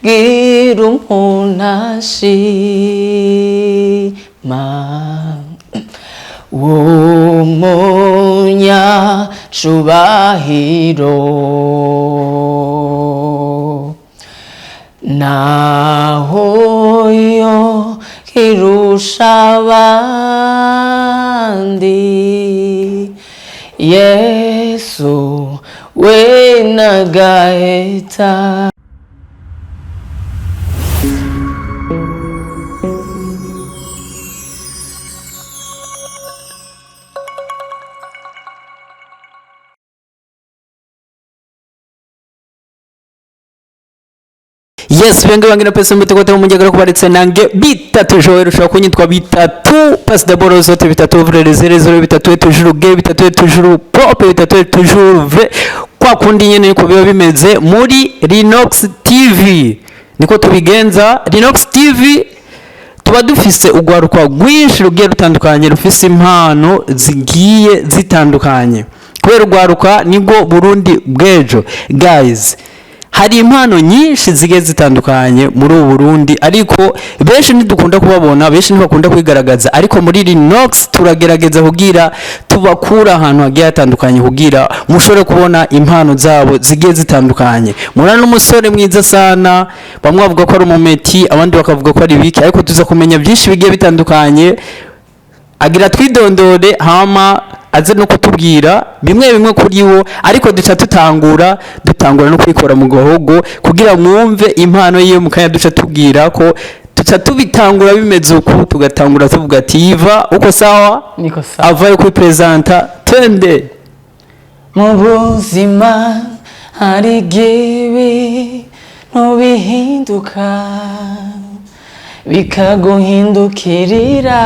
Gira umuntu ashima w'umunyacubahiro, naho yo kirusha abandi. Yesu we nagaheta. Yes, bengi bangi na pesa mbetekote mujagara kubaritse nange bitatu. Joel, ushobora kunyitwa bitatu passe d'abord zote bitatu vrai, les zero bitatu et toujours gay, bitatu et toujours propre, bitatu et toujours vrai. Kwa kundi nyene niko biba bimeze muri Rinox TV, niko tubigenza. Rinox TV tuba dufise urwaruka rwinshi rugiye rutandukanye, rufise impano zigiye zitandukanye, kubera urwaruka nibwo Burundi bw'ejo. Guys, hari impano nyinshi zigiye zitandukanye muri ubu Burundi, ariko benshi ntidukunda kubabona, benshi ntibakunda kwigaragaza. Ariko muri Rinox turagerageza kugira tubakura ahantu hagiye hatandukanye, kugira mushobore kubona impano zabo zigiye zitandukanye. Murana n'umusore mwiza sana, bamwe bavuga ko ari umumeti, abandi bakavuga ko ari biki, ariko tuza kumenya byinshi bigiye bitandukanye. Agira twidondore, hama aze no kutubwira bimwe bimwe kuri wo. Ariko duca dutangura no kwikora mu gahogo kugira mwumve impano yiwe. Mu kanya duca tubwira ko tuca tubitangura bimeze uku, tugatangura tuvuga ati: "Iva uko sawa?" Niko sawa. Avayo kwipresenta, twende. Mu buzima hari igihe ntubihinduka, bikaguhindukirira,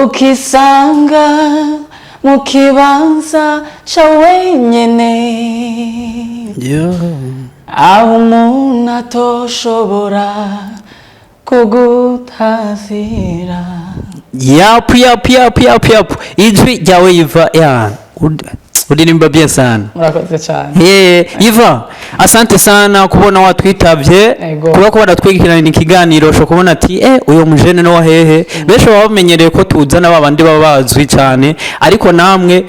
ukisanga mu kibanza ca wenyene, aho umuntu atoshobora kugutazira. Yapu yapu yapu yapu yapu! Ijwi ryawe Iva ya uririmba bien sana. Murakoze cyane. Hey, Iva, asante sana kubona watwitabye. Ego. Kuba ko baratwigirana ikiganiro, ushobora kubona ati uyo mujene no hehe. Benshi baba bamenyereye ko tuzana ba bandi baba bazwi cyane, ariko namwe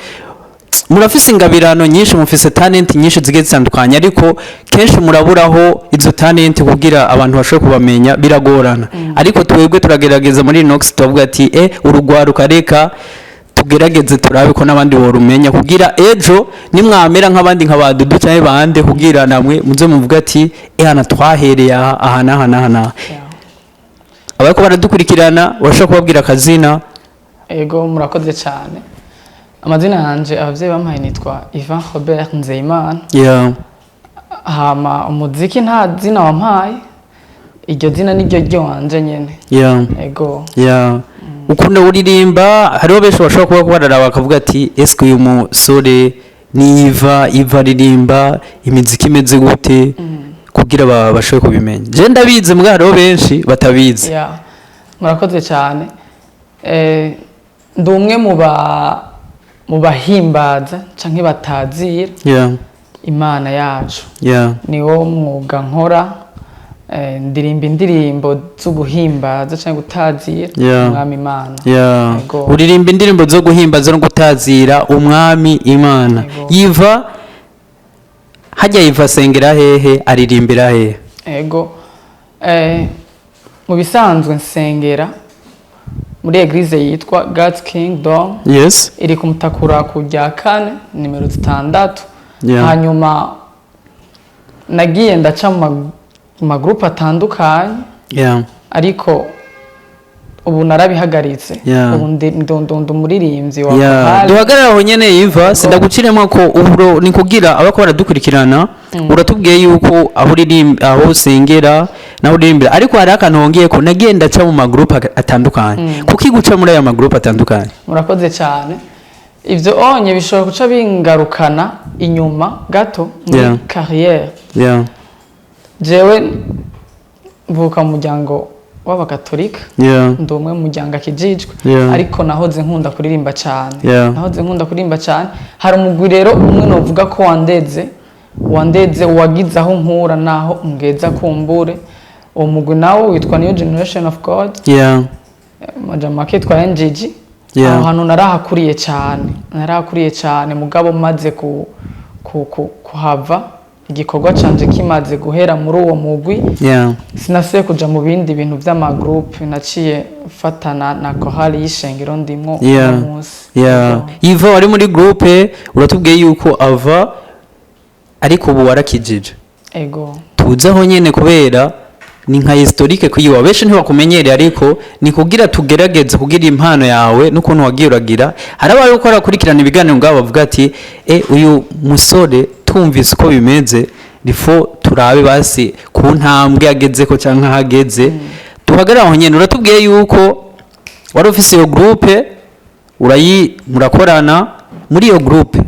murafise ingabirano nyinshi, mufise talent nyinshi zigiye zitandukanye, ariko kenshi muraburaho izo talent kugira abantu bashobore kubamenya, biragorana. Ariko twebwe turagerageza muri Inox, tubavuga ati urugwaruka, reka tugerageze turabe ko n'abandi borumenya, kugira ejo nimwamera nk'abandi, nka ba Dudu cyangwa bande, kugira namwe muze muvuga ati hana twahereye aha, aha n'aha n'aha n'aha. Abariko baradukurikirana, urashobora kubabwira akazina? Ego, murakoze cyane. Amazina yanje abavyeyi bampaye nitwa Ivan Robert Nzeyimana. Hama umuziki nta zina wampaye, iryo zina niryo ryanje nyene. Ego. Yeah. Ukunda uririmba, hariho benshi bashobora kuba bararaba bakavuga ati: "Eske uyu musore ni Iva? Iva aririmba imiziki imeze gute?" Kugira bashobore kubimenya. Je ndabizi, mbwa hariho benshi batabizi. Yeah. Murakoze cyane. Ndi umwe mu bahimbaza canke batazira Imana yacu. Niwo mwuga nkora. Ndirimba indirimbo zo guhimbaza canke gutazira Umwami Imana. Ego. Uririmba indirimbo zo guhimbaza no gutazira Umwami Imana. Ego. Iva hajya, Iva asengera hehe, aririmbira hehe? Ego. Mu bisanzwe nsengera muri église yitwa God's Kingdom, iri ku Mutakura ku rya kane, nimero 6. Hanyuma nagiye ndaca mu magroupe atandukanye, ariko ubu narabihagaritse. Ubu ndi umuririmbyi wa chorale. Duhagarare aho nyene Iva, sindaguciremo ko uburo ni kugira abako baradukurikirana. Uratubwiye yuko aho uririmba, aho usengera naho uririmbira, ariko hari akantu wongeye ko nagiye ndaca mu magroupe atandukanye. Kuki guca muri aya magroupe atandukanye? Murakoze cyane. Ibyo onye bishobora guca bingarukana inyuma gato muri carrière. Jewe mvuka mu muryango w'abakatolika, ndi umwe mu muryango akijijwe, ariko nahoze nkunda kuririmba cyane. Nahoze nkunda kuririmba cyane. Hari umugwi rero umwe novuga ko wandeze. Wandeze, wagize aho nkura naho ngeza kumbure. Uwo mugwi nawo witwa New Generation of God, majambo make yitwa NGG. Aho hantu narahakuriye cyane, narahakuriye cyane. Mugabo maze kuhava, igikorwa canje kimaze guhera muri uwo mugwi, sinasubiye kuja mu bindi bintu vy'amagroupe. Naciye mfatana na korali y'ishengero ndimwo uno munsi. Iva wari muri groupe, uratubwiye yuko ava, ariko ubu warakijije. Ego. Tuze aho nyene, kubera ni nka historique kuyiwa, benshi ntibakumenyereye, ariko ni kugira tugerageze kugira impano yawe n'ukuntu wagiye uragira. Hari abaye uko barakurikirana ibiganiro ngabo bavuga ati: "E, uyu musore tumvise uko bimeze, rifo turabe basi ku ntambwe agezeko canke aho ageze." Duhagarare aho nyene. Uratubwiye yuko wari ufise iyo groupe, urayi murakorana muri iyo groupe.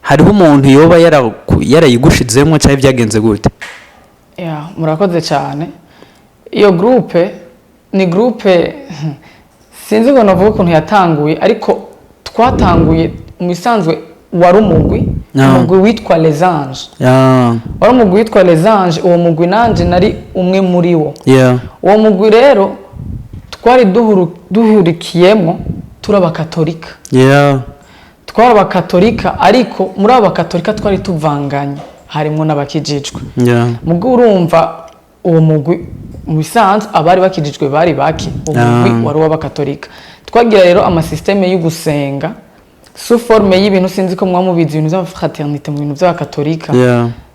Hariho umuntu yoba yarayigushizemwo cyangwa byagenze gute? Yeah, murakoze cyane. Iyo groupe ni groupe, sinzi ngo navuga ukuntu yatanguye, ariko twatanguye mu isanzwe wari umugwi, umugwi witwa Les Anges. Wari umugwi witwa Les Anges. Uwo mugwi nanje nari umwe muri wo. Uwo mugwi rero twari duhurikiyemo turi abakatolika. Twari abakatolika, ariko muri abo bakatolika twari tuvanganye, harimo n'abakijijwe. Mugwi urumva, uwo mugwi mu bisanzwe abari bakijijwe bari bake. Uwo mugwi wari uw'abakatolika. Twagira rero amasystème yo gusenga sous forme y'ibintu, sinzi ko muba mubizi, ibintu by'amafraternité mu bintu by'abakatolika.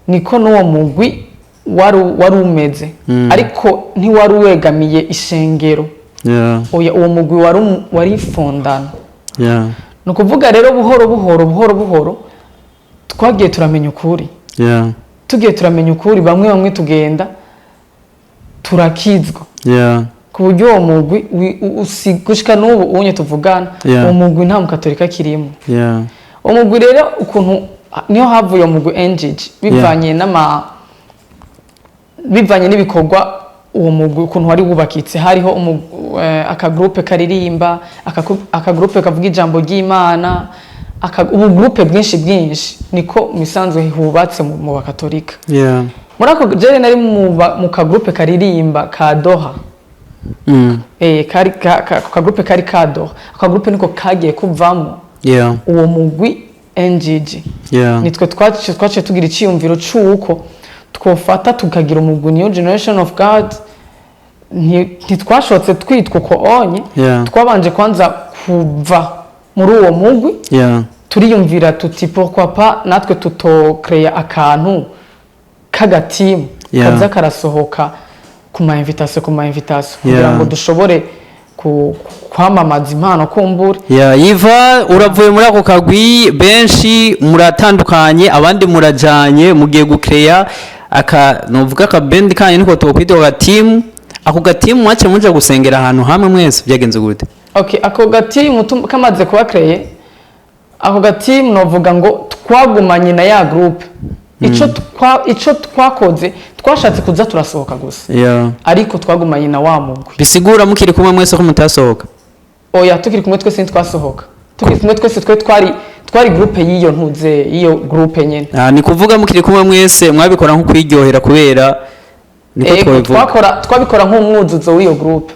Niko n'uwo mugwi wari umeze, ariko ntiwari wegamiye ishengero. Oya, uwo mugwi wari fondano. Ni ukuvuga rero, buhoro buhoro, buhoro buhoro, twagiye turamenya ukuri. Tugiye turamenya ukuri, bamwe bamwe tugenda turakizwa, ku buryo uwo mugwi gushika n'ubu unye tuvugana, uwo mugwi nta mukatolika kirimo. Uwo mugwi rero, ukuntu niho havuye uwo mugwi NGG, bivanye n'ama bivanye n'ibikorwa uwo mugwi ukuntu wari wubakitse. Hariho akagroupe karirimba, akagroupe kavuga ijambo ry'Imana, ubu groupe bwinshi bwinshi, niko mu isanzwe hubatse mu bakatolika. Muri ako jere nari mu kagroupe karirimba ka Doha. Kari ako kagroupe kari ka Doha. Ako kagroupe niko kagiye kuvamo uwo mugwi NGG. Nitwe twaciye tugira icyiyumviro c'uko twofata tukagira umugwi New Generation of God. Ntitwashotse twitwa uko onye. Twabanje kwanza kuva muri uwo mugwi, turiyumvira tuti: "Pourquoi pas natwe tutocréa akantu k'agatimu kaza karasohoka ku ma invitation kugira ngo dushobore kwamamaza impano kumbure." Yeah, Iva, uravuye muri ako kagwi, benshi muratandukanye, abandi murajanye, mugiye gucréa aka novuga aka band kanyu, niko tokwita aka team. Ako gatimu mwace muja gusengera ahantu hamwe mwese, byagenze gute? Okay, ako gatimu kamaze kuba créé, ako gatimu novuga ngo twagumanye na ya groupe. Ico twakoze, twashatse kuza turasohoka gusa, ariko twagumanye na wa mugwi. Bisigura mukiri kumwe mwese ko mutasohoka? Oya, tukiri kumwe twese ntitwasohoka. Tukiri kumwe twese, twe twari groupe y'iyo ntuze, y'iyo groupe nyene. Ah, ni kuvuga mukiri kumwe mwese mwabikora nko kwiryohera, kubera niko Ego, twabivuga. Twabikora nk'umwuzuzo w'iyo groupe.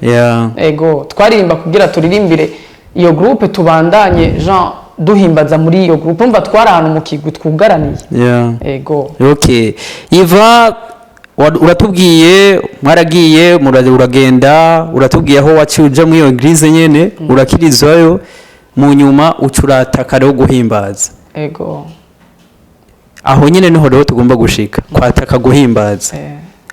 Ego, twaririmba kugira turirimbire iyo groupe, tubandanye Jean duhimbaza muri iyo groupe. Umva, twari ahantu mu kigwi twugaraniye. Ego. Okay. Iva, uratubwiye mwaragiye uragenda, uratubwiye aho waciye uja muri iyo église nyene, urakirizwayo, mu nyuma uca urataka rero guhimbaza. Ego. Aho nyene niho rero tugomba gushika, kwataka guhimbaza.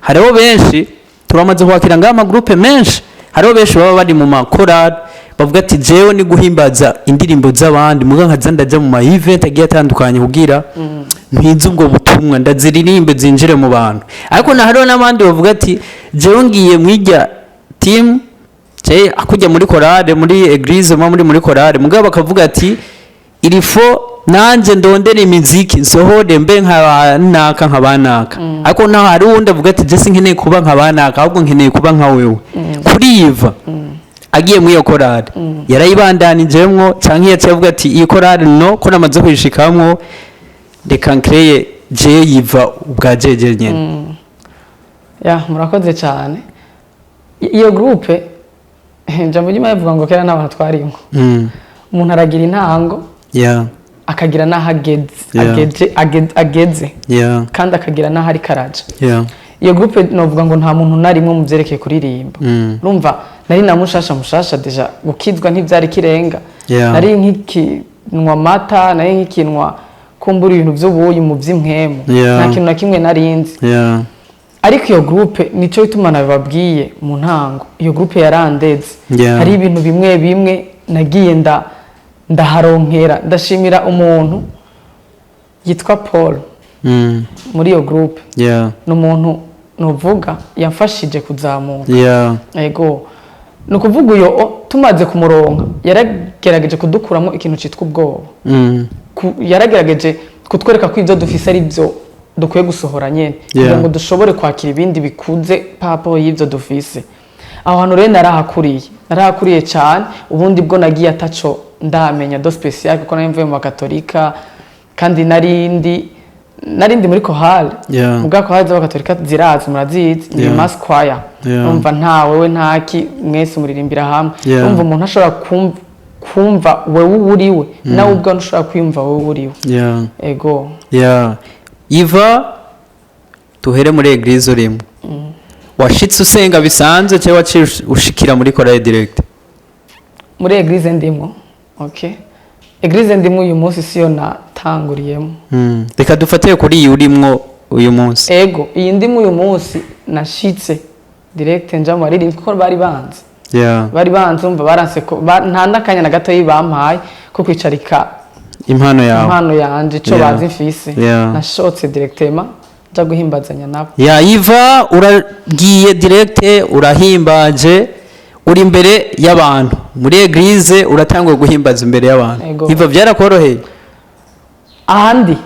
Hariho benshi turamaze kwakira ngaha, amagroupe menshi, hariho benshi baba bari mu makorali bavuga ati: "Jewe ni guhimbaza indirimbo z'abandi, muga nkaza ndaja mu ma event agiye atandukanye kugira mpize ubwo butumwa, ndaziririmbe zinjire mu bantu." Ariko na hariho n'abandi bavuga ati: "Jewe ngiye mwirya team je akujya muri korale, muri église, muba muri korale." Mugabo bakavuga ati: "Irifo nanje ndondera imiziki, nsohore mbe nka naka, nka banaka." Ariko naho hari uwundi avuga ati: "Je sinkeneye kuba nka banaka, ahubwo nkeneye kuba nka wewe." Kuri Iva, agiye muri iyo korale, yarayibandanijemwo canke yaciye avuga ati: "Iyi korale no ko namaze kuyishikamwo, reka ncréye"? Je yiva ubwa jeje nyene. Ya, murakoze cyane. Iyo groupe, ijambo ry'Imana rivuga ngo kera nta bantu twarimwo. Umuntu aragira intango, akagira n'aho ageze, ageze kandi akagira n'aho ariko araja. Iyo groupe novuga ngo nta muntu narimwe mu byerekeye kuririmba. Urumva nari na mushasha mushasha, déjà gukizwa ntibyari kirenga. Nari nkikinwa amata, nari nkikinwa kumbura ibintu by'ubuyi mu by'impwemu. Nta kintu na kimwe narinzi. Ariko iyo groupe, nicyo bituma nabibabwiye mu ntango, iyo groupe yarandeze. Hari ibintu bimwe bimwe nagiye ndaharonkera. Ndashimira umuntu yitwa Paul muri iyo groupe. Ni umuntu nuvuga yamfashije kuzamuka. Ego, ni ukuvuga uyo tumaze kumuronka yaragerageje kudukuramo ikintu cyitwa ubwoba. Yaragerageje kutwereka ko ibyo dufise ari byo dukwiye gusohora nyene, kugira ngo dushobore kwakira ibindi bikuze papo y'ibyo dufise. Aho hantu rero narahakuriye cyane. Ubundi bwo nagiye ataco ndamenya de spécial, kuko nari mvuye mu bakatolika kandi narindi muri chorale. Ubwa chorale z'abakatolika zirazi, murazizi, ni mass choir. Urumva nta wewe ntaki, mwese muririmbira hamwe. Urumva umuntu ashobora kumva wewe uwo uriwe, nawe ubwawe ntushobora kwiyumva wewe uriwe. Ego. Yeah. Iva, tuhere muri église urimo. Washitse usenga bisanzwe cyangwa waciye ushikira muri chorale direct? Muri église ndimwo, okay, église ndimwo uyu munsi siyo natanguriyemo. Reka dufate kuri iyi urimwo uyu munsi. Ego, iyi ndimwo uyu munsi nashitse direct nja mu baririmbyi kuko bari banze. Bari banze, umva baranse ko nta n'akanya na gatoyi bampaye ko kwicarika impano yawe. Impano yanje ico bazi mfise. Nashotse directement nja guhimbazanya nabo. Ya Iva, uragiye direct, urahimbaje, uri imbere y'abantu muri église, uratanguye guhimbaza imbere y'abantu. Ego. Iva, byarakoroheye? Ahandi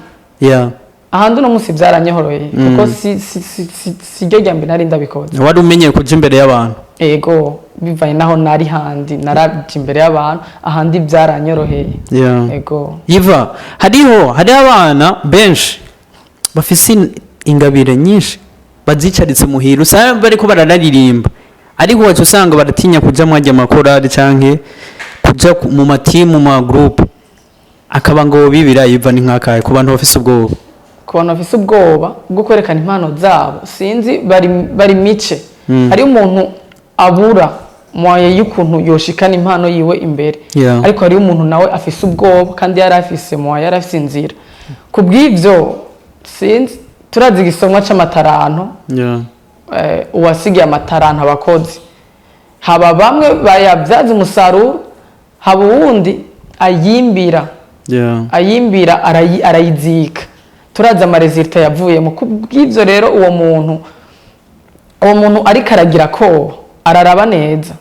ahandi uno munsi byaranyoroheye, kuko si ryo rya mbere nari ndabikoze. Wari umenyeye kuja imbere y'abantu. Ego, bivanye naho nari handi naraje imbere y'abantu, ahandi byaranyoroheye. Ego. Iva, hariho abana benshi bafise ingabire nyinshi bazicaritse muhira, usanga bariko baranaririmba, ariko waca usanga baratinya kuja mwajya amakorari canke kuja mu matimu, mu ma groupe, akaba ngo bibira. Iva, ni nkakaye ku bantu bafise ubwoba? Ku bantu bafise ubwoba bwo kwerekana impano zabo, sinzi, bari mice. Hariho umuntu abura moyen y'ukuntu yoshikana impano yiwe imbere, ariko hariho umuntu nawe afise ubwoba kandi yari afise moyen, yari afise inzira. Ku bw'ivyo sinzi, turazi igisomwa c'amataranto. Uwasigiye amataranto abakozi, haba bamwe bayabyaza umusaruro, haba uwundi ayimbira, ayimbira arayizika. Turazi ama résultats yavuyemo. Ku bw'ibyo rero uwo muntu ariko aragira koba araraba neza,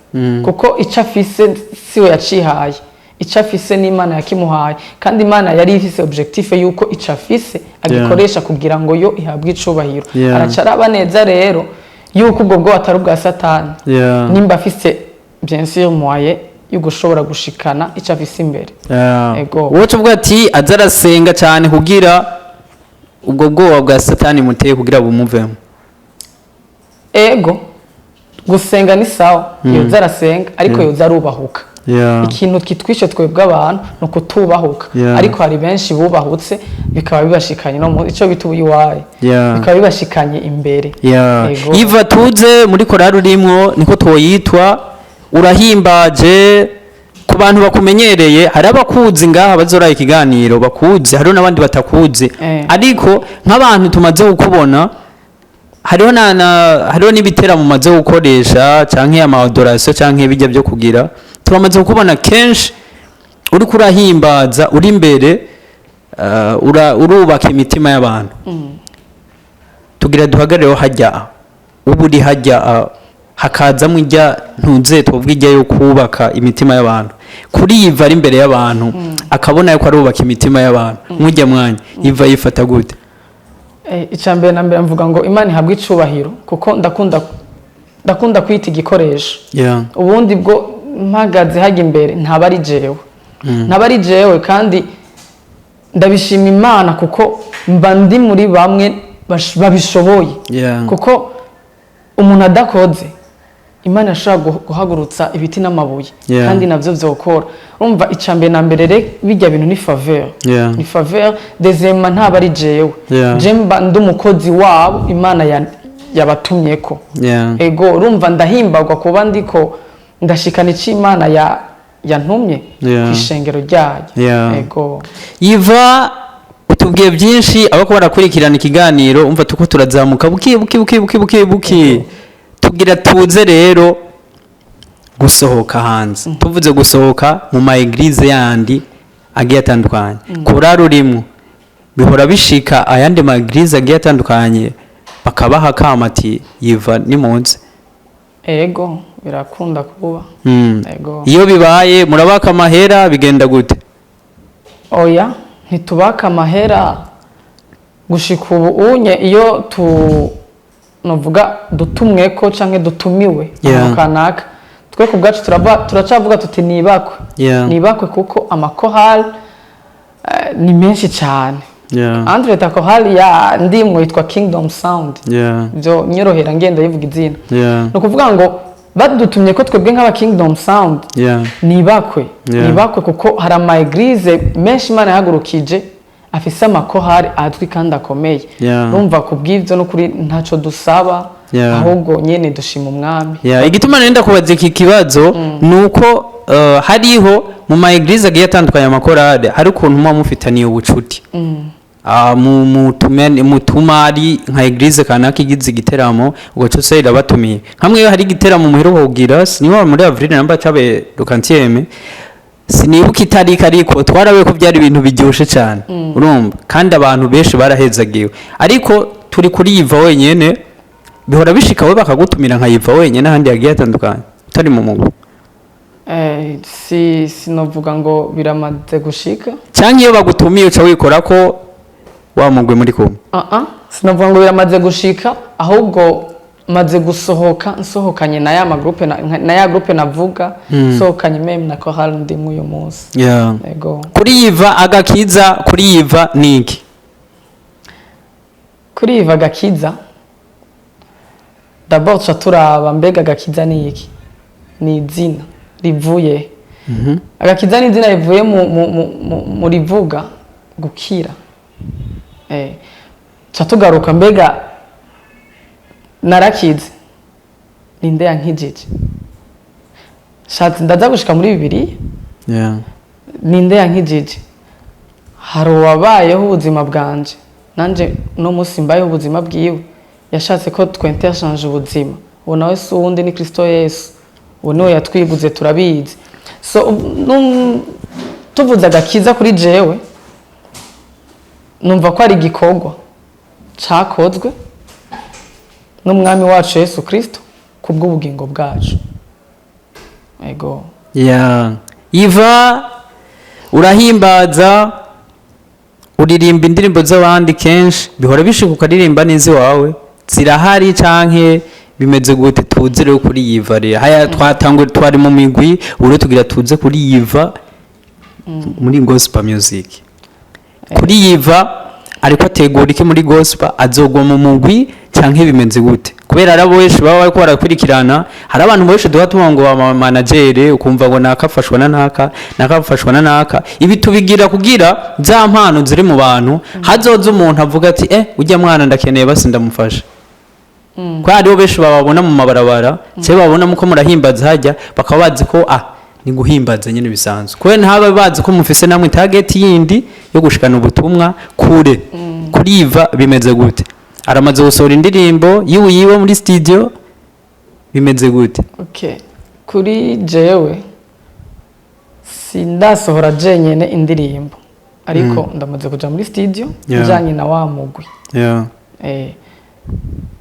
kuko icyo afise siwe yacihaye, icyo afise n'Imana yakimuhaye, kandi Imana yari ifise objectif yuko icyo afise agikoresha kugira ngo yo ihabwe icubahiro. Araca araba neza rero yuko ubwo bwo atari ubwa Satani, nimba afise bien sûr moyen yo gushobora gushikana icyo afise imbere. Ego. Wowe uvuga ati aza arasenga cyane kugira ubwo bwoba bwa Satani muteye kugira bumuvemo. Ego, gusenga ni sawa, yoza arasenga, ariko yoza arubahuka. Ikintu kitwishe twebwe abantu ni ukutubahuka. Ariko hari benshi bubahutse bikaba bibashikanye no mu icyo bita ubuyuwayi, bikaba bibashikanye imbere. Ego. Iva, tuze muri korari urimwo, niko twoyitwa, urahimbaje. Ku bantu bakumenyereye, hari abakuzi ngaha bazora ikiganiro bakuzi, hariho n'abandi batakuzi. Ariko nk'abantu tumaze kukubona, hariho na hariho n'ibiteramo umaze gukoresha canke ama adoration canke ibijya byo kugira, turamaze kukubona kenshi uriko urahimbaza, uri imbere, urubaka imitima y'abantu. Tugira duhagareho hajya ubu uri hajya, hakazamo ijya ntuze tuvuga ijya yo kubaka imitima y'abantu. Kuri Iva ari imbere y'abantu, akabona yuko arubaka imitima y'abantu, nk'ujya mwanya Iva yifata gute? Icya mbere na mbere mvuga ngo Imana ihabwe icubahiro, kuko ndakunda kwita igikoresho. Ubundi bwo mpagaze hajya imbere ntaba ari jewe, ntaba ari jewe, kandi Ndabishima Imana kuko mba ndi muri bamwe babishoboye, kuko umuntu adakoze, Imana irashobora guhagurutsa ibiti n'amabuye, kandi navyo vyokora. Urumva, icya mbere na mbere rero, bijya bintu ni faveur, ni faveur. Deuxièmement, ntaba ari jewe, je mba ndi umukozi wabo Imana yabatumyeko. Ego, urumva ndahimbagwa kuba ndiko ndashikana ico Imana yantumye ku ishengero ryayo. Ego. Yiva, utubwiye byinshi. Abako barakurikirana ikiganiro, umva, tuko turazamuka buke buke buke buke buke buke, tugira tuze rero gusohoka hanze. Tuvuze gusohoka mu ma église yandi agiye atandukanye, korari urimo, bihora bishika ayandi ma église agiye atandukanye bakabaha kama ati: "Yiva, nimunze"? Ego, birakunda kuba. Ego. Iyo bibaye, murabaka amahera? Bigenda gute? Oya, ntitubaka amahera gushika ubu unye. Iyo tu novuga dutumweko canke dutumiwe ahantu kanaka, twe ku bwacu turacavuga tuti nibakwe, nibakwe, kuko amakorali ni menshi cyane. Andre ta korali ya ndimwo yitwa Kingdom Sound. Byo nyorohera ngenda yivuga izina. Ni ukuvuga ngo badutumye ko twebwe nk'aba Kingdom Sound, nibakwe, nibakwe, kuko hari ama église menshi Imana yahagurukije afise amakorali azwi kandi akomeye. Urumva, ku bw'ibyo n'ukuri ntacyo dusaba, ahubwo nyene dushima Umwami. Yeah, igituma nenda kubaza iki kibazo ni uko hariho mu ma église agiye atandukanye amakorale, hari ukuntu muba mufitaniye ubucuti. Mutuma ari nka église kanaka igize igiteramo, ubwo cyose irabatumiye. Nkamwe iyo hari igiteramo muheruka kugira, siniba muri avril namba cabe le quantième, sinibuka itariki, ariko twarabe ko byari ibintu biryoshe cyane, urumva, kandi abantu benshi barahezagiwe. Ariko turi kuri Yiva wenyene. Bihora bishika we bakagutumira nka Yiva wenyene ahandi yagiye atandukanye utari mu mugwi? Si sinovuga ngo biramaze gushika. Cyangwa iyo bagutumiye uca wikora ko wa mugwi muri kumwe? Uh -uh. Sinovuga ngo biramaze gushika, ahubwo maze gusohoka nsohokanye na ya ma groupe na ya groupe navuga, nsohokanye même na chorale ndimwe uyu munsi. Yego. Kuri Yiva, agakiza kuri Yiva ni iki? Kuri Yiva, agakiza, d'abord tuca turaba mbega agakiza ni iki? Ni izina rivuye, agakiza ni izina rivuye mu rivuga gukira. Tuca tugaruka, mbega narakize, ninde yankijije? Shatse ndaza gushika muri Bibiliya. Ninde yankijije? Hari uwabayeho ubuzima bwanje, nanje uno munsi mbayeho ubuzima bwiwe. Yashatse ko twinterchange ubuzima. Uwo nawe si uwundi, ni Kristo Yesu. Uwo niwe yatwiguze, turabizi. So tuvuze agakiza, kuri jewe numva ko ari igikorwa cakozwe n'Umwami wacu Yesu Kristo kubw'ubugingo bwacu. Ego. Yeah. Yiva, urahimbaza, uririmba indirimbo z'abandi kenshi. Bihora bishika ukaririmba n'iziwawe? Zirahari canke bimeze gute? Tuze rero kuri Yiva rero. Haya, twatangwe twari mu migwi, ubu rero tugira tuze kuri Yiva muri gospel music. Kuri Yiva, ariko ategura iki muri gospel? Azogwa mu mugwi canke bimeze gute? Kubera ari benshi baba bariko barakurikirana, hari abantu benshi duha tuba ngo ba manager, ukumva ngo nakafashwa na naka, nakafashwa na naka. Ibi tubigira kugira za mpano ziri mu bantu, hazoza umuntu avuga ati: "Eh, ujya mwana ndakeneye, basi ndamufasha." Kuko hariho benshi bababona mu mabarabara cyangwa babona muko murahimbaza hajya, bakaba bazi ko ni guhimbaza nyine bisanzwe, kubera ntaba bazi ko mufise namwe target yindi yo gushikana ubutumwa kure. Kuri Yiva bimeze gute? Aramaze gusohora indirimbo yiwe yiwe muri studio? Bimeze gute? Okay, kuri jewe sindasohora jenyene indirimbo, ariko ndamaze kuja muri studio njanye na wa mugwi.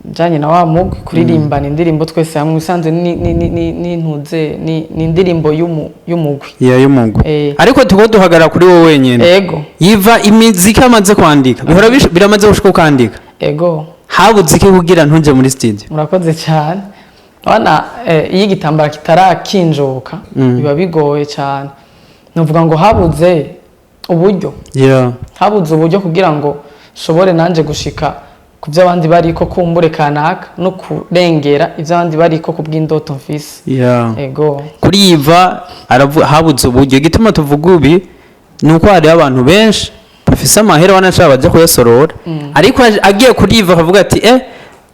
Njanye na wa mugwi kuririmbana indirimbo twese hamwe. Usanzwe ni ntuze ni indirimbo y'umugwi. Yeah, y'umugwi. Eh. Ariko tuko duhagarara kuri wowe wenyene. Ego. Yiva, imiziki amaze kwandika, bihora biramaze gushika ukandika? Ego. Habuze iki kugira ntuje muri studio? Murakoze cyane. Urabona, iyo igitambara kitarakinjuka biba bigoye cyane. Nuvuga ngo habuze uburyo. Habuze uburyo kugira ngo nshobore nanje gushika ku byo abandi bariko, kumbure kanaka no kurengera ibyo abandi bariko ku bw'indoto mfise. Ego. Kuri Iva habuze uburyo. Igituma tuvuga ubi ni uko hariho abantu benshi bafise amahera, wanashaka baja kuyasorora, ariko agiye kuri Iva akavuga ati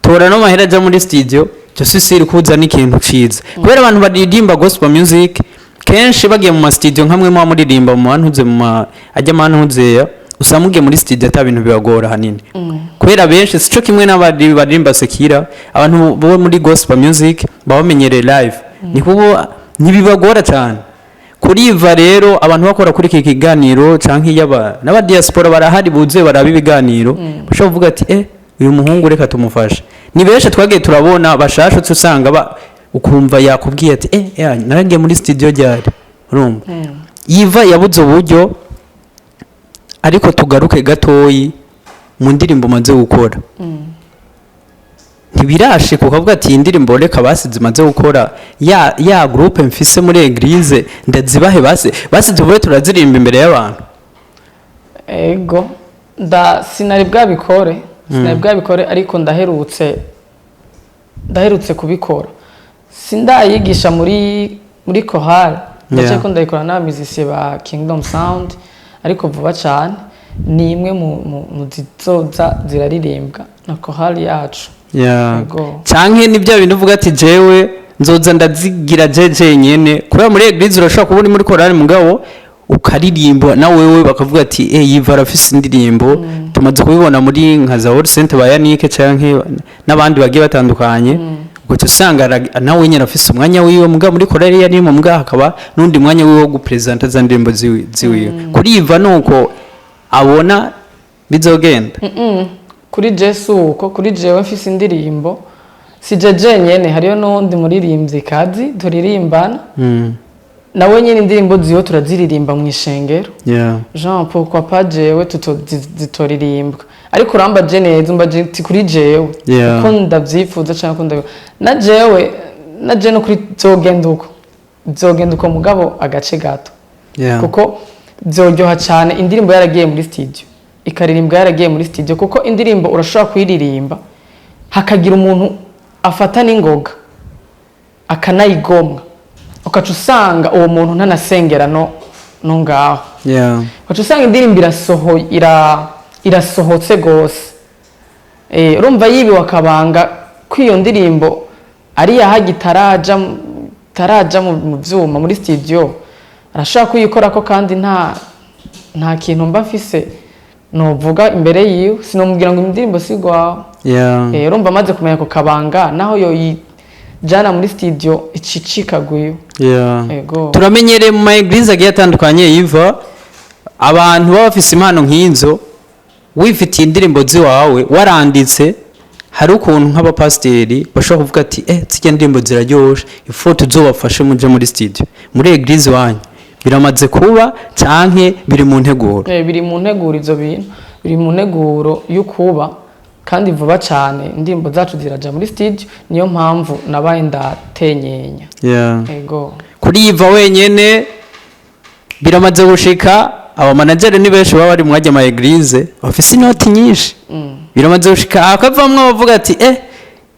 tora no mahera aja muri studio, cyo siri kuza n'ikintu ciza, kubera abantu baririmba gospel music kenshi bagiye mu ma studio, nkamwe muba muririmba mu mantuze, mu ma ajya mantuzeya, usanga mugiye muri studio ata bintu bibagora hanini, kubera benshi sico kimwe n'abari baririmba secular. Abantu bo muri gospel music baba bamenyereye live, ni kubo ntibibagora cyane. Kuri Iva rero, abantu bakora kuri iki kiganiro canke yaba n'aba diaspora barahari buzuye baraba ibiganiro, bashobora kuvuga ati uyu muhungu reka tumufashe. Ni benshi twagiye turabona bashashutse, usanga ukumva yakubwiye ati ya, naragiye muri studio ryari. Urumva Yiva yabuze uburyo. Ariko tugaruke gatoyi mu ndirimbo umaze gukora, ntibirashika ukavuga ati iyi ndirimbo reka basize imaze gukora ya groupe mfise muri église ndazibahe, basi basi tuvuye turazirimba imbere y'abantu? Ego, sinari bwabikore, ariko ndaherutse kubikora. Sindayigisha muri chorale, ndetse ko ndayikora n'aba musiciens ba Kingdom Sound, ariko vuba cyane ni imwe mu zizoza ziraririmbwa na chorale yacu. Ego. Canke ni bya bintu uvuga ati jewe nzoza ndazigira je jenyene, kubera muri église urashobora kuba uri muri chorale mugabo ukaririmba na wewe, bakavuga ati Yiva arafise indirimbo. Tumaze kubibona muri nka za All Saint ba Yannick canke n'abandi bagiye batandukanye, ugaca usanga nawe nyene afise umwanya wiwe, mugabo muri chorale yari mu mbwa hakaba n'undi mwanya wiwe wo gupresenta za ndirimbo ziwiwe. Kuri Yiva nuko abona bizogenda? Kuri Jesu uko kuri jewe mfise indirimbo, si je jenyene, hariyo n'uwundi muririmbyi kazi turirimbana, nawe nyene indirimbo ziwe turaziririmba mu ishengero. Jean, pourquoi pas jewe zitoririmbwa? Ariko urambaje neza, umbaje ati kuri jewe uko ndavyifuza canke uko na jewe na je no kuri byogenda uko, mugabo agace gato, kuko byoryoha cyane indirimbo yaragiye muri studio, ikaririmbwa yaragiye muri studio, kuko indirimbo urashobora kuyiririmba hakagira umuntu afata n'ingoga akanayigomwa, ukaca usanga uwo muntu ntanasengera no ngaho, ukaca usanga indirimbo irasohotse gose. Urumva yibiwe akabanga ko iyo ndirimbo ari yahaga itaraja mu vyuma muri studio, arashobora kuyikorako, kandi nta kintu mba mfise novuga imbere yiwe, sinomubwira ngo indirimbo si gwawe. Urumva amaze kumenya ako kabanga, naho yoyijana muri studio icicikaguye. Ego. Turamenyereye mu ma église agiye atandukanye, Yiva, abantu baba bafise impano nk'izo, wifitiye indirimbo ziwawe waranditse, hari ukuntu nk'abapasiteri bashobora kuvuga ati zirya ndirimbo ziraryoshe, ifo tuzobafashe muje muri studio muri église wanyu. Biramaze kuba canke biri mu nteguro? Biri mu nteguro. Ivyo bintu biri mu nteguro y'ukuba, kandi vuba cyane indirimbo zacu ziraja muri studio. Niyo mpamvu nabaye ndatenyenya. Ego. Kuri Yiva wenyene biramaze gushika, aba manager ni benshi baba bari mu mwajya ama église bafise inoti nyinshi, biramaze gushika akavamwo abavuga ati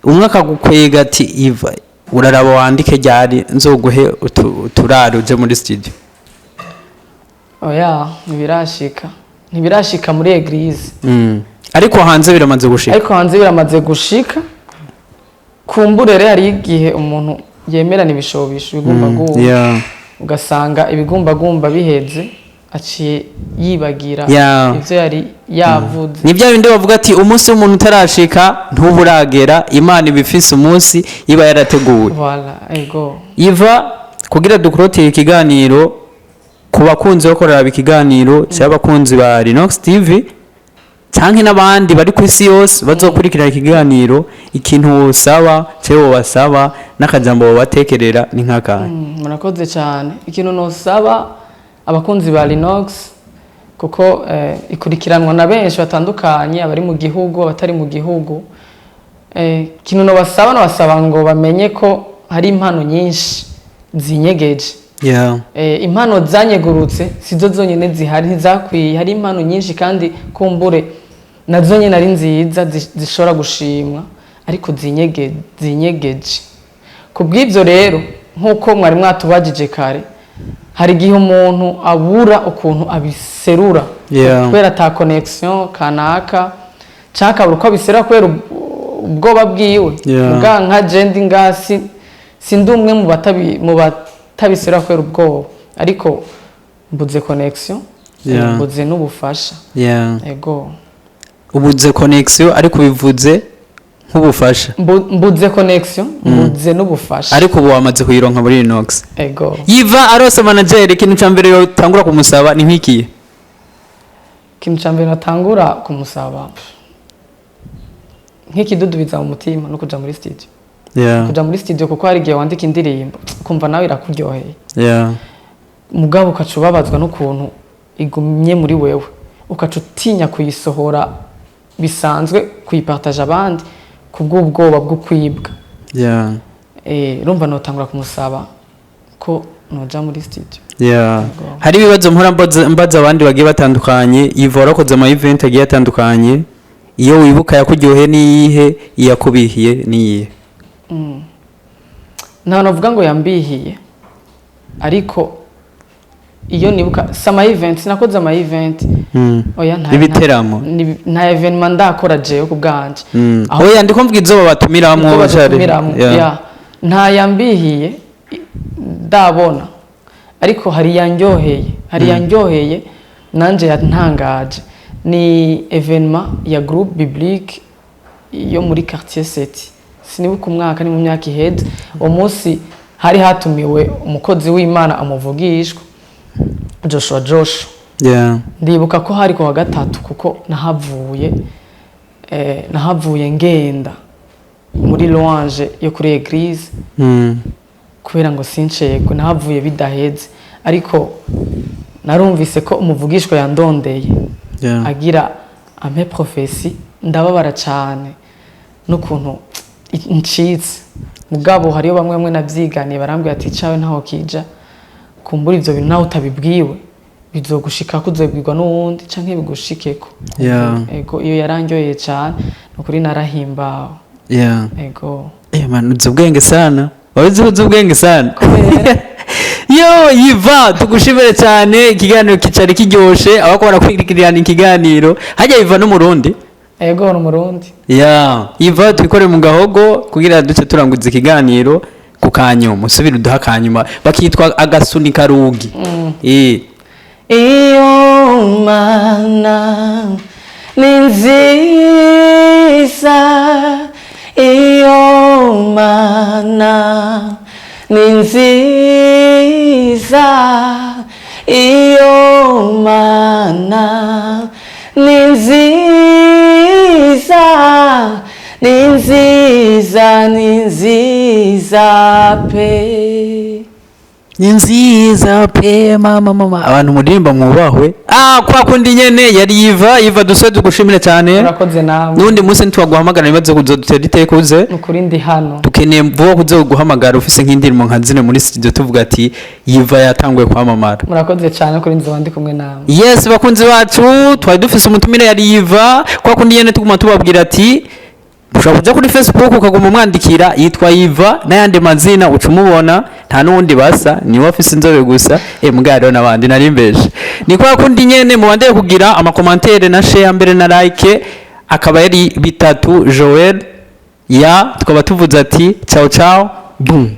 umwe akagukwega ati Iva uraraba wandike ryari nzoguhe uturare uje muri studio? Oya, ntibirashika muri église. Ariko hanze biramaze gushika? Ariko hanze biramaze gushika. Kumbure rero hari igihe umuntu yemerana ibishobisho, ibigumbagumba, ugasanga ibigumbagumba biheze aciye yibagira ivyo yari yavuze. Ni bya bindi bavuga ati umunsi w'umuntu utarashika ntuburagera, Imana iba ifise umunsi iba yarateguwe. Voilà, ego. Iva, kugira dukurotire ikiganiro, ku bakunzi bo korera ikiganiro cyangwa abakunzi ba Rinox TV canke n'abandi bari ku isi yose bazokurikirana ikiganiro, ikintu wosaba cyangwa wobasaba n'akajambo wobatekerera ni nk'akahe? Murakoze cyane. Ikintu nosaba abakunzi ba Linux, kuko ikurikiranwa na benshi batandukanye, abari mu gihugu, abatari mu gihugu, ikintu nobasaba ngo bamenye ko hari impano nyinshi zinyegeje. Impano zanyegurutse sizo zonyine zihari, ntizakwiye. Hari impano nyinshi kandi kumbure nazo nyine ari nziza, zishobora gushimwa, ariko zinyegeje. Ku bw'ibyo rero, nk'uko mwari mwatubajije kare, hari igihe umuntu abura ukuntu abiserura kubera ata connexion kanaka, canke akabura uko abiserura kubera ubwoba bwiwe. Muga nka je ndi ngasi, sindi umwe mu batabiserura kubera ubwoba, ariko mbuze connexion, mbuze n'ubufasha. Ego. Ubuze connexion, ariko bivuze nk'ubufasha. Mbuze connexion, mbuze n'ubufasha. Ariko ubu wamaze kuyironka muri Inox. Ego. Yiva arose manager, ikintu ca mbere yotangura kumusaba ni nk'ikiye? Ikintu ca mbere natangura kumusaba, nk'ikidudubiza mu mutima, no kuja muri studio. Kuja muri studio, kuko hari igihe wandika indirimbo ukumva nawe irakuryoheye, mugabo ukaca ubabazwa n'ukuntu igumye muri wewe, ukaca utinya kuyisohora bisanzwe, kuyipartaja abandi, kubw'ubwoba bwo kwibwa. Urumva notangura kumusaba ko noja muri studio. Hari ibibazo mpora mbaza abandi bagiye batandukanye. Yiva warakoze ama event agiye atandukanye, iyo wibuka yakuryoheye niyihe, iyakubihiye niyihe? Nta navuga ngo yambihiye, ariko iyo nibuka si ama event, sinakoze ama event. Oya, nta Ibiteramo. Nta événement ndakora jewe ku bwanje. Oya, ndiko mvuga izo babatumiramwo. Ibyo badutumiramwo, yeah. Nta yambihiye ndabona, ariko hari yanryoheye, hari yanryoheye nanje yantangaje. Ni événement ya groupe biblique yo muri quartier 7, sinibuka umwaka, ni mu myaka iheze. Uwo munsi hari hatumiwe umukozi w'Imana amuvugishwa Joshua Joshua. Ndibuka ko hari ku wa gatatu, kuko nahavuye ngenda muri louange yo kuri église, kubera ngo sincegwe, nahavuye bidaheze. Ariko narumvise ko umuvugishwa yandondeye, agira ampe prophétie. Ndababara cyane n'ukuntu ncitse. Mugabo hariyo bamwe bamwe navyiganiye, barambwira ati: "Cawe ntaho kija, kumbura ivyo bintu nawe utabibwiwe bizogushikako, uzobwirwa n'uwundi canke bigushikeko." Ego, iyo yarandyoheye cane, nukuri narahimbawe. Ego. Eh man, uzi ubwenge sana, wabizi, uzi ubwenge sana. Kubera? Yo Yiva, tugushimire cyane, ikiganiro kicari kiryoshe, abako barakwirikirana ikiganiro. Hajya Yiva n'Umurundi? Ego, ni Umurundi. Yeah, Yiva, twikore mu gahogo kugira duce turanguza ikiganiro ku kanyuma. Usubire uduha akanyuma bakitwa agasunika rugi. Iyo mana ni nziza, iyo mana ni nziza, iyo mana ni nziza, ni nziza, ni nziza pe. Ni nziza pe. Mama, mama, abantu muririmba mwubahwe. Ah, kwa kundi nyene yari Yiva. Yiva, duse tugushimire cyane. Urakoze nawe. N'undi munsi ntitwaguhamagara ibibazo kuzodutera iteka, uze. Ni ukuri ndi hano. Dukeneye vuba kuzoguhamagara ufise nk'indirimbo nka zine muri studio, tuvuga ati Yiva yatanguye kwamamara. Murakoze cyane, kuri nzoba ndi kumwe nawe. Yes, bakunzi bacu, twari dufise umutumire yari Yiva. Kwa kundi nyene tuguma tubabwira ati ushobora kuja kuri Facebook ukaguma umwandikira, yitwa Yiva n'ayandi mazina uca umubona, nta n'uwundi basa, niwe afise inzobe gusa. Mbwa hariho n'abandi nari mbeje. Ni kwa kundi nyene, mubandeye kugira ama commentaires na share mbere na like. Akaba yari Bitatu Joel ya, tukaba tuvuze ati ciao ciao, boom.